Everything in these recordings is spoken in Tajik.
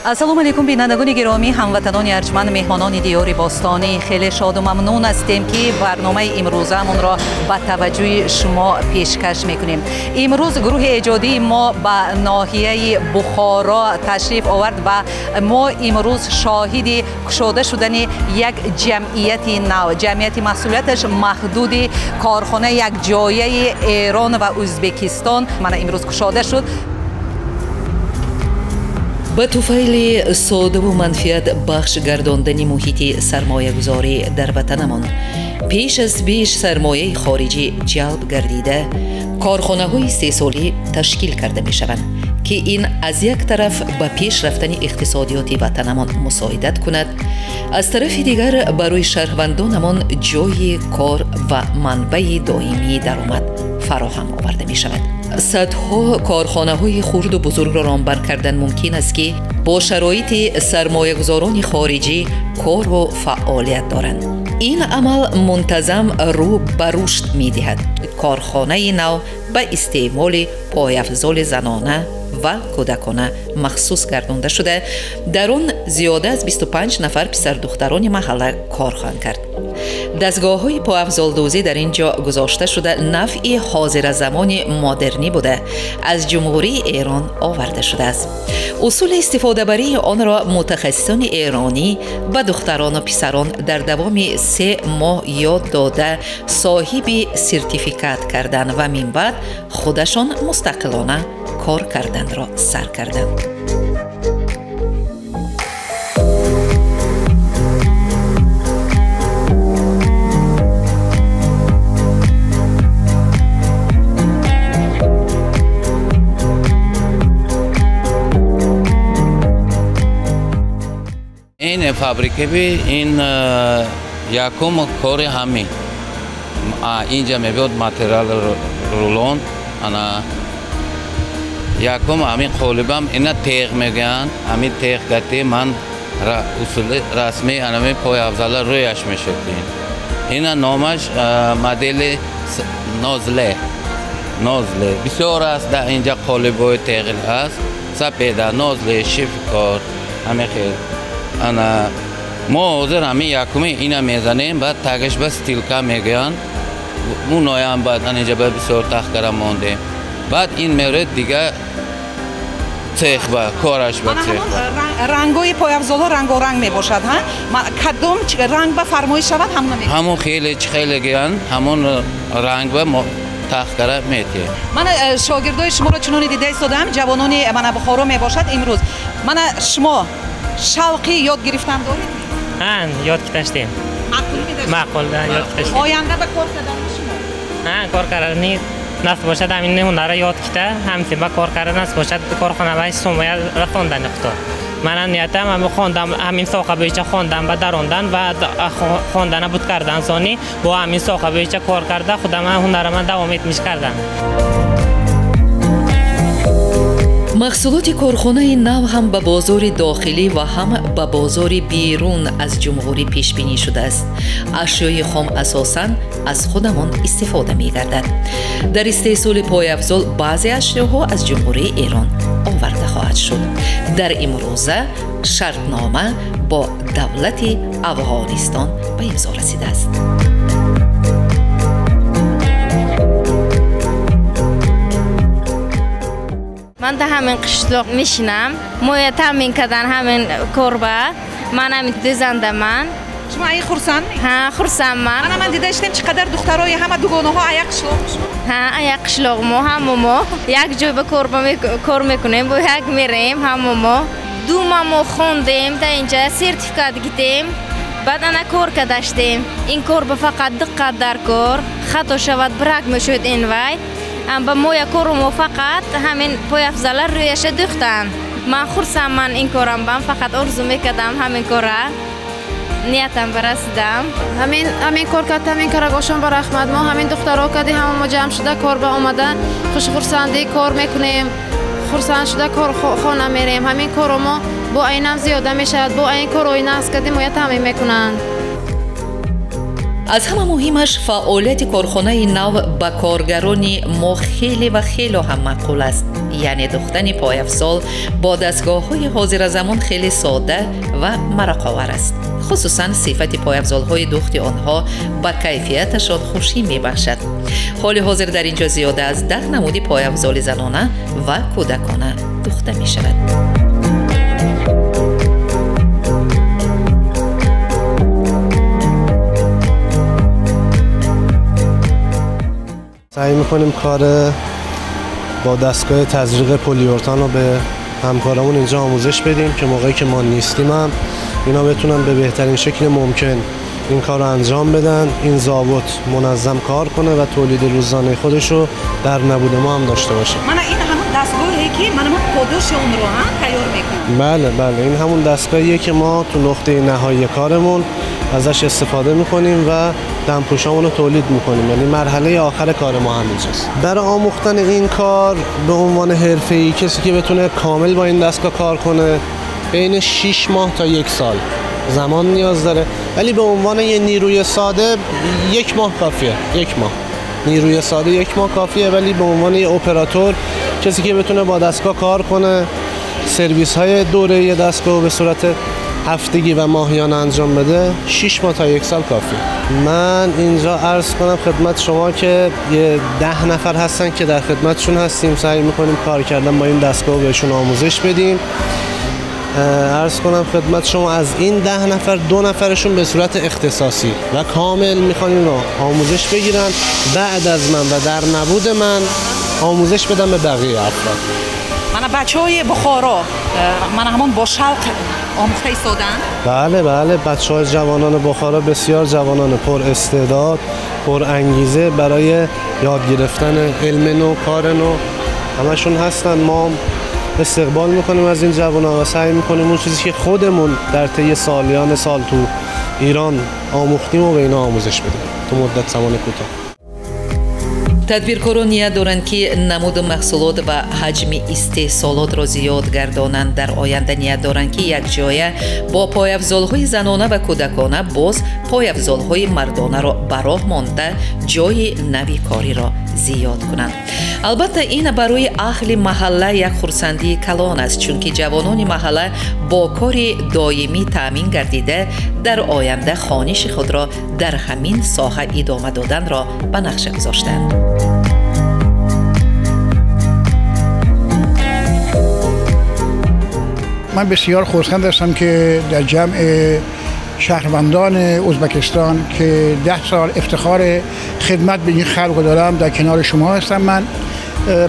Ассалому алайкум бинандагони гиромӣ, ҳамватанони арҷманд, меҳмонони диёри бостонӣ. Хеле шоду мамнун ҳастем, ки барномаи имрӯзаамонро ба таваҷҷӯҳи шумо пешкаш мекунем. Имрӯз гурӯҳи эҷодии мо ба ноҳияи Бухоро ташриф овард ва мо имрӯз шоҳиди кушода шудани як ҷамъияти нав, ҷамъияти масъулияташ маҳдуди корхонаи якҷояи Эрон ва Ӯзбекистон мана имрӯз кушода шуд. Ба туфайли содаву манфиат бахш гардондани муҳити сармоягузорӣ дар ватанамон пеш аз беш сармояи хориҷӣ ҷалб гардида, корхонаҳои истеҳсолӣ ташкил карда мешаванд, ки ин аз як тараф ба пеш рафтани иқтисодиёти ватанамон мусоидат кунад, аз тарафи дигар барои шаҳрвандонамон ҷойи кор ва манбаи доимии даромад фароҳам оварда мешавад. Садҳо корхонаҳои хурду бузургро ромбар кардан мумкин аст, ки бо шароити сармоягузорони хориҷӣ кору фаъолият доранд. Ин амал мунтазам рӯ ба рушд медиҳад. Корхонаи нав ба истеъмоли пойафзоли занона ва кӯдакона махсус гардонда шуда, дар он зиёда аз 25 нафар писардухтарони маҳалла кор хоҳанд кард. Дастгоҳҳои пойафзолдӯзӣ дар ин ҷо гузошта шуда навъи ҳозиразамони модернӣ буда, аз Ҷумҳурии Эрон оварда шудааст. Усули истифодабарии онро мутахассисони эронӣ ба духтарону писарон дар давоми 3 моҳ ёд дода, соҳиби сертификат кардан ва минбаъд худашон мустақилона кор карданро сар карданд. Ин фабрикаби ин якум кори ҳамин. Инҷа мебиёд материал рулон, ана якум ҳамин қолибам ина теғ мегӯянд. Ҳамин теғ гати ман усули расмӣ анами пойафзала рӯяш мешавад. Ина номаш модели нозле. Нозле. Бисёр аст дар инҷа қолибҳои теғил аст. Сапеда, нозле, шифкор, ҳамин хел. Ана мо ҳозир ҳамин якуми ина мезанем, баъд тагаш ба стилка мегӯянд. Уноям баъд анинҷа ба бисёр тахкара мондем. Баъд ин меравад дига цех ба кораш ба цех. Рангҳои пойафзолҳо рангоранг мебошад, ҳа? Кадом ранг ба фармоиш шавад, ҳамона мекунад? Ҳамон хеле чӣ хеле гӯянд, ҳамон ранг ба тахкара метиҳем. Мана шогирдои шуморо чуноне дида истодаам, ҷавонони мана Бухоро мебошад имрӯз. Мана шумо шавқи ёд гирифтан доред? Ҳа, ёд гирифташтем. Маъқул медоштед? Маъқул, ёд гирифташтем. Оянда ба кор кардани шумо? Ҳа, кор кардани насиб бошад, ҳамин ҳунарро ёд гирифта, ҳамчунин ба кор карда насиб бошад, корхона ва сумая расондани худо. Манам ниятам ҳамин хондам, ҳамин соҳа боиша хондам ба дарондан ва хондана буд кардан сони бо ҳамин соҳа боиша кор карда худам ҳунараман давом етмиш кардан. Маҳсулоти корхонаи нав ҳам ба бозори дохилӣ ва ҳам ба бозори берун аз ҷумҳурӣ пешбинӣ шудааст. Ашёи хом асосан аз худамон истифода мегардад. Дар истеҳсоли пойафзол баъзе ашёҳо аз Ҷумҳурии Эрон оварда хоҳад шуд. Дар имрӯза шартнома бо давлати Афғонистон ба имзо расидааст. Ман дар ҳамин қишлоқ мешинам. Моя таъмин кардан ҳамин корба. Ман ҳамин дӯзандаман. Шумо ай хурсанд? Ҳа, хурсандман. Мана ман дида иштем чӣ қадар духтарои ҳама дугонаҳо аяқ қишлоқ шумо? Ҳа, аяқ қишлоқ мо ҳама мо як ҷой ба кор мекунем, бо як мерем ҳама мо. 2 моҳ мо хондем, дар инҷа сертификат гирифтем. Баъд ана кор кардаштем. Ин кор ба фақат диққат дар кор. Хато шавад брак мешуд ин вай. Ба моя кору мо фақат ҳамин пойафзала рӯяша дӯхтан. Ман хурсандман ин корам бам, фақат орзу мекардам ҳамин кора. Ниятам барасидам. Ҳамин кор кард, ҳамин карагошон ба раҳмат. Мо ҳамин духтаро кардем, ҳама мо ҷамъ шуда кор ба омада, хушхурсандӣ кор мекунем, хурсанд шуда кор хона мерем. Ҳамин корро мо бо айнам зиёда мешавад, бо айн корҳои нағз кардем, моя таъмин мекунанд. Аз ҳама муҳимаш, фаъолияти корхонаи нав ба коргарони мо хеле ва хело ҳам маъқул аст. Яъне духтани пойафзол бо дастгоҳҳои ҳозиразамон хеле сода ва мароқовар аст. Хусусан сифати пойафзолҳои духти онҳо ба кайфияташон хушӣ мебахшад. Ҳоли ҳозир дар ин ҷо зиёда аз 10 намуди пойафзоли занона ва кӯдакона духта мешавад. سعی میکنیم کار با دستگاه تزریق پلیورتان رو به همکارامون اینجا آموزش بدیم که موقعی که ما نیستیم هم اینا بتونن به بهترین شکل ممکن این کار رو انجام بدن، این زاوت منظم کار کنه و تولید روزانه خودش رو در نبود ما هم داشته باشه. من این همون دستگاهی که من هم پودش اون رو هم تیار میکنم. بله بله، این همون دستگاهیه که ما تو نقطه نهایی کارمون ازش استفاده میکنیم و دمپوشامون رو تولید میکنیم، یعنی مرحله آخر کار ما همینجاست. برای آموختن این کار به عنوان حرفه‌ای کسی که بتونه کامل با این دستگاه کار کنه بین 6 ماه تا 1 سال زمان نیاز داره، ولی به عنوان یه نیروی ساده 1 ماه کافیه. 1 ماه نیروی ساده 1 ماه کافیه، ولی به عنوان یه اپراتور کسی که بتونه با دستگاه کار کنه، سرویس های دوره دستگاه به صورت هفتگی و ماهیانه انجام بده، 6 ماه تا 1 سال کافیه. من اینجا عرض کنم خدمت شما که یه 10 نفر هستن که در خدمتشون هستیم، سعی میکنیم کار کردن با این دستگاه بهشون آموزش بدیم. عرض کنم خدمت شما از این 10 نفر 2 نفرشون به صورت اختصاصی و کامل میخوان این رو آموزش بگیرن، بعد از من و در نبود من آموزش بدن به بقیه افراد. من بچهای بخارا من همون با شوق آموخته ایستادن؟ بله بله، بچهای جوانان بخارا بسیار جوانان پر استعداد، پر انگیزه برای یاد گرفتن علم نو، کار نو، همشون هستن. ما استقبال میکنیم از این جوانان و سعی میکنیم اون چیزی که خودمون در طی سالیان سال تو ایران آموختیم و به اینا آموزش بدیم تو مدت زمان کوتاه. Тадбиркорон ният доранд, ки намуду маҳсулот ва ҳаҷми истеҳсолотро зиёд гардонанд. Дар оянда ният доранд, ки якҷоя бо пойафзолҳои занона ва кӯдакона боз пойафзолҳои мардонаро ба роҳ монда ҷойи нави кориро зиёд кунанд. Албатта, ин барои аҳли маҳалла як хурсандии калон аст, чунки ҷавонони маҳалла бо кори доимӣ таъмин гардида дар оянда хониши худро дар ҳамин соҳа идома доданро ба нақша гузоштанд. من بسیار خرسند هستم که در جمع شهروندان ازبکستان که 10 سال افتخار خدمت به این خلق دارم در کنار شما هستم. من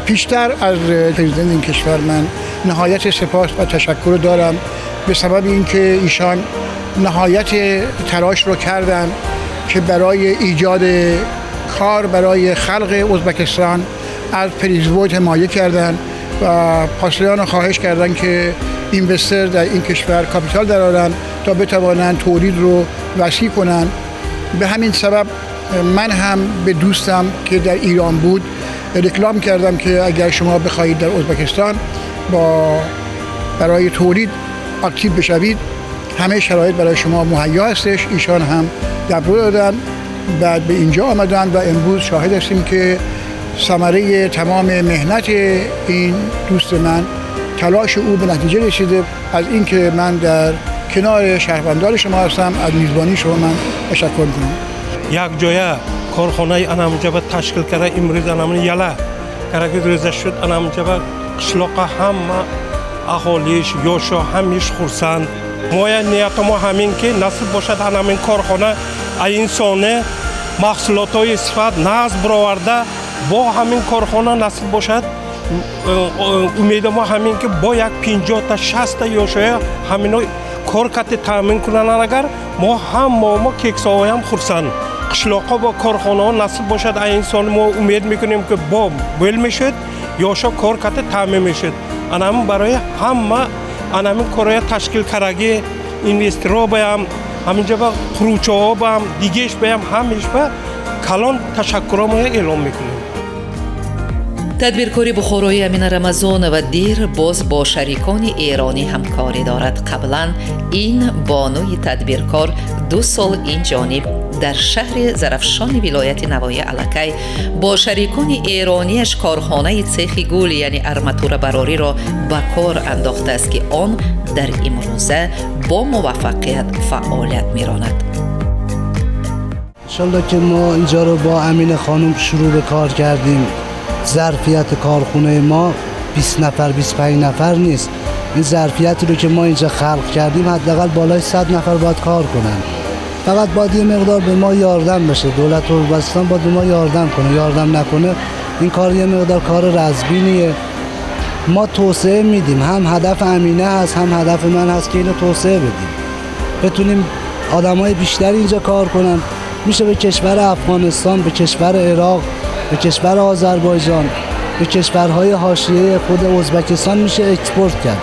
پیشتر از پرزیدنت این کشور من نهایت سپاس و تشکر دارم به سبب اینکه ایشان نهایت تلاش رو کردن که برای ایجاد کار برای خلق ازبکستان از پریزوت حمایت کردن و پاسلیان رو خواهش کردن که اینوستر در این کشور کاپیتال درآرن تا بتوانند تولید رو وسیع کنن. به همین سبب من هم به دوستم که در ایران بود رکلام کردم که اگر شما بخواهید در ازبکستان با برای تولید اکتیو بشوید همه شرایط برای شما مهیا هستش. ایشان هم دبرو دادن، بعد به اینجا آمدن و امروز شاهد هستیم که ثمره تمام مهنت این دوست من، تلاش او به نتیجه رسیده. از اینکه من در کنار شهروندان شما هستم، از میزبانی شما من تشکر میکنم. یک جایه کارخانه انامجا به تشکیل کرده امروز انامون یلا کرده روزه شد انامجا به قشلاق همه اهالیش یاشا همیش خرسند. ما نیت ما همین که نصیب باشد انامین کارخانه انسانه محصولات صفت ناز برآورده با همین کارخانه نصیب باشد. امید ما همین که با یک 50 تا 60 تا یاشای همینا کار کت تامین کنن. اگر ما هم ما کیکسای هم خرسند. قشلاقا با کارخانه ها نصیب باشد انسان ما امید میکنیم که با بل میشد یاشا کار کت تامین میشد. انام برای همه انامین کارای تشکیل کردگی اینوسترها بایم همینجا با خروچه با هم دیگهش بایم همیش با کلان تشکرها ما اعلام میکنیم. Тадбиркори бухорои Амина Рамазонова дер боз бо шарикони эронӣ ҳамкорӣ дорад. Қаблан ин бонуи тадбиркор 2 сол ин ҷониб Дар шаҳри Зарафшони вилояти Навои аллакай бо шарикони эронияш корхонаи цехи гул, яъне арматурабарориро ба кор андохтааст, ки он дар имрӯза бо муваффақият фаъолият меронад. انشالله که ما اینجا رو با امین خانم شروع به کار کردیم. ظرفیت کارخونه ما 20 نفر 25 نفر نیست. این ظرفیت رو که ما اینجا خلق کردیم حداقل بالای 100 نفر باید کار کنن. فقط باید یه مقدار به ما یاردم بشه. دولت ازبکستان باید به ما یاردم کنه. یاردم نکنه این کار یه مقدار کار رزبینیه. ما توسعه میدیم، هم هدف امینه هست هم هدف من هست که اینو توسعه بدیم، بتونیم آدمای بیشتری اینجا کار کنن. میشه به کشور افغانستان، به کشور عراق، به کشور آذربایجان، به کشورهای حاشیه خود ازبکستان میشه export کرد.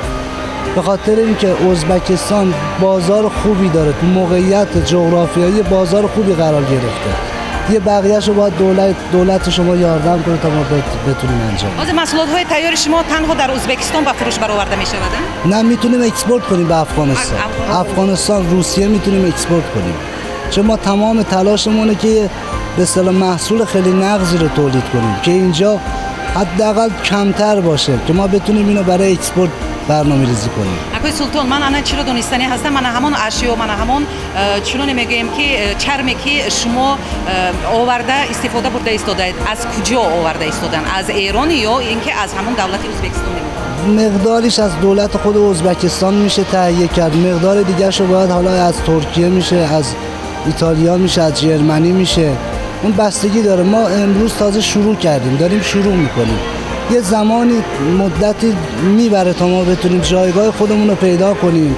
به خاطر اینکه ازبکستان بازار خوبی داره، تو موقعیت جغرافیایی بازار خوبی قرار گرفته. دیگه بقیه‌شو باید دولت شما یاردم کنه تا ما بتونیم انجام. باز محصولات‌های تیار شما تنها در ازبکستان به فروش برآورده می‌شود؟ نه، میتونیم export کنیم به افغانستان. افغانستان، روسیه میتونیم export کنیم. چون ما تمام تلاشمونه که به اصطلاح محصول خیلی نقضی رو تولید کنیم که اینجا حداقل کمتر باشه که ما بتونیم اینو برای export برنامه‌ریزی کنیم. آقای سلطان، من الان چرا دونستنی هستم، من همون اشیا، من همون چنون میگیم که چرمی که شما آورده استفاده برده ایستاده، از کجا آورده ایستادن؟ از ایران یا اینکه از همون دولت ازبکستان؟ مقدارش از دولت خود ازبکستان میشه تهیه کرد، مقدار دیگه‌شو باید حالا از ترکیه میشه، از ایتالیا میشه، از جرمنی میشه. اون بستگی داره. ما امروز تازه شروع کردیم، داریم شروع میکنیم. یه زمانی مدتی میبره تا ما بتونیم جایگاه خودمون رو پیدا کنیم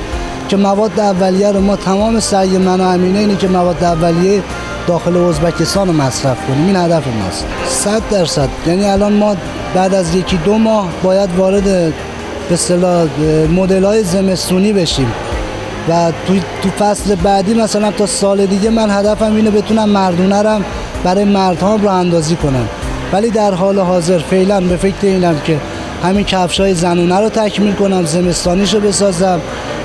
که مواد اولیه رو ما تمام سعی من و امینه اینه که مواد اولیه داخل ازبکستان رو مصرف کنیم. این هدف ماست. 100%. یعنی الان ما بعد از 1-2 ماه باید وارد به اصطلاح مدل‌های زمستونی بشیم و تو فصل بعدی مثلا تا سال دیگه من هدفم اینه بتونم مردونه رم برای مردها راه اندازی کنم. ولی در حال حاضر فعلا به فکر اینم که همین کفشای زنونه رو تکمیل کنم، زمستانیشو بسازم،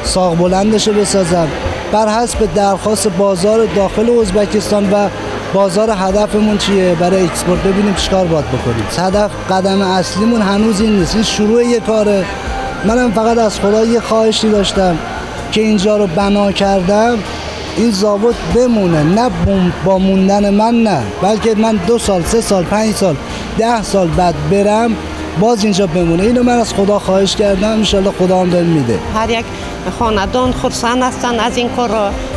ساق بلندشو بسازم، بر حسب درخواست بازار داخل ازبکستان و بازار هدفمون چیه برای export، ببینیم چیکار باید بکنیم. هدف قدم اصلیمون هنوز این نیست، این شروع یه کاره. منم فقط از خدا یه خواهشی داشتم که اینجا رو بنا کردم این زاوت بمونه، نه با موندن من نه، بلکه من 2 سال 3 سال 5 سال 10 سال بعد برم باز اینجا بمونه. اینو من از خدا خواهش کردم، انشالله خدا هم بهم میده. هر یک خاندان خرسند هستن از این کار،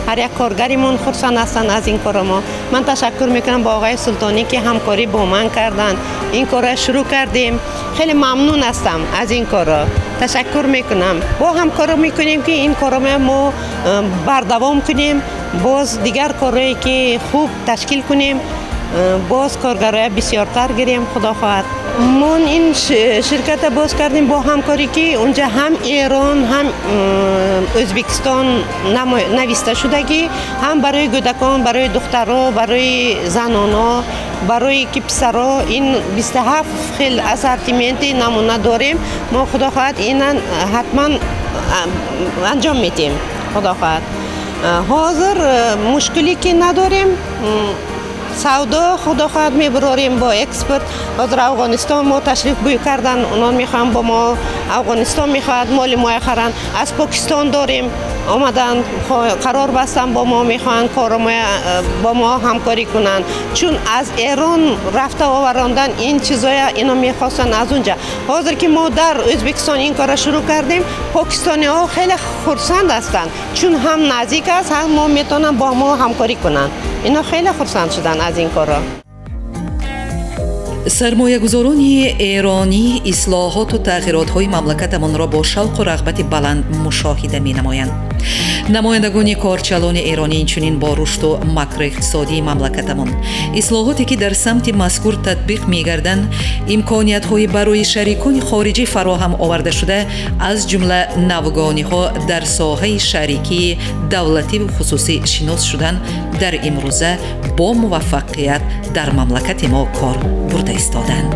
هر یک کارگریمون خرسند هستن از این کار. ما من تشکر میکنم با آقای سلطانی که همکاری با من کردن، این کار شروع کردیم. خیلی ممنون هستم از این کار، تشکر میکنم. با همکاری میکنیم که این کار ما بردوام کنیم، باز دیگر کارهایی که خوب تشکیل کنیم، باز کارگرای بسیارتر گیریم خدا خواهد. ما این شرکت باز کردیم با همکاری که اونجا هم ایران هم ازبکستان نویسته شدگی، هم برای کودکان، برای دخترها، برای زنانا، برای که پسرها. این 27 خیل اسارتیمنت نمونه داریم ما، خدا خواهد این حتما انجام میدیم خدا خواهد. حاضر مشکلی که نداریم، سودا خدا خواهد میبراریم با export. حاضر افغانستان ما تشریف بوی کردن، اونا میخوان با ما، افغانستان میخواد مال ما خرن. از پاکستان داریم آمدن قرار بستن با ما، میخوان کار ما با ما همکاری کنن، چون از ایران رفته آوراندن این چیزای اینا میخواستن از اونجا. حاضر که ما در ازبکستان این کار شروع کردیم، پاکستانی ها خیلی خرسند هستند، چون هم نزدیک است هم ما میتونن با ما همکاری کنن. اینا خیلی خرسند شدن از این کارا. Сармоягузорони эронӣ ислоҳоту тағйиротҳои мамлакатамонро бо шавқу рағбати баланд мушоҳида менамоянд. Намояндагони корчалони эронӣ инчунин бо рушду макроиқтисодии мамлакатамон, ислоҳоте ки дар самти мазкур татбиқ мегарданд, имкониятҳои барои шарикони хориҷӣ фароҳам оварда шуда, аз ҷумла навгониҳо дар соҳаи шарикии давлативу хусусӣ шинос шудан, дар имрӯза бо муваффақият дар мамлакати мо кор бурда истоданд.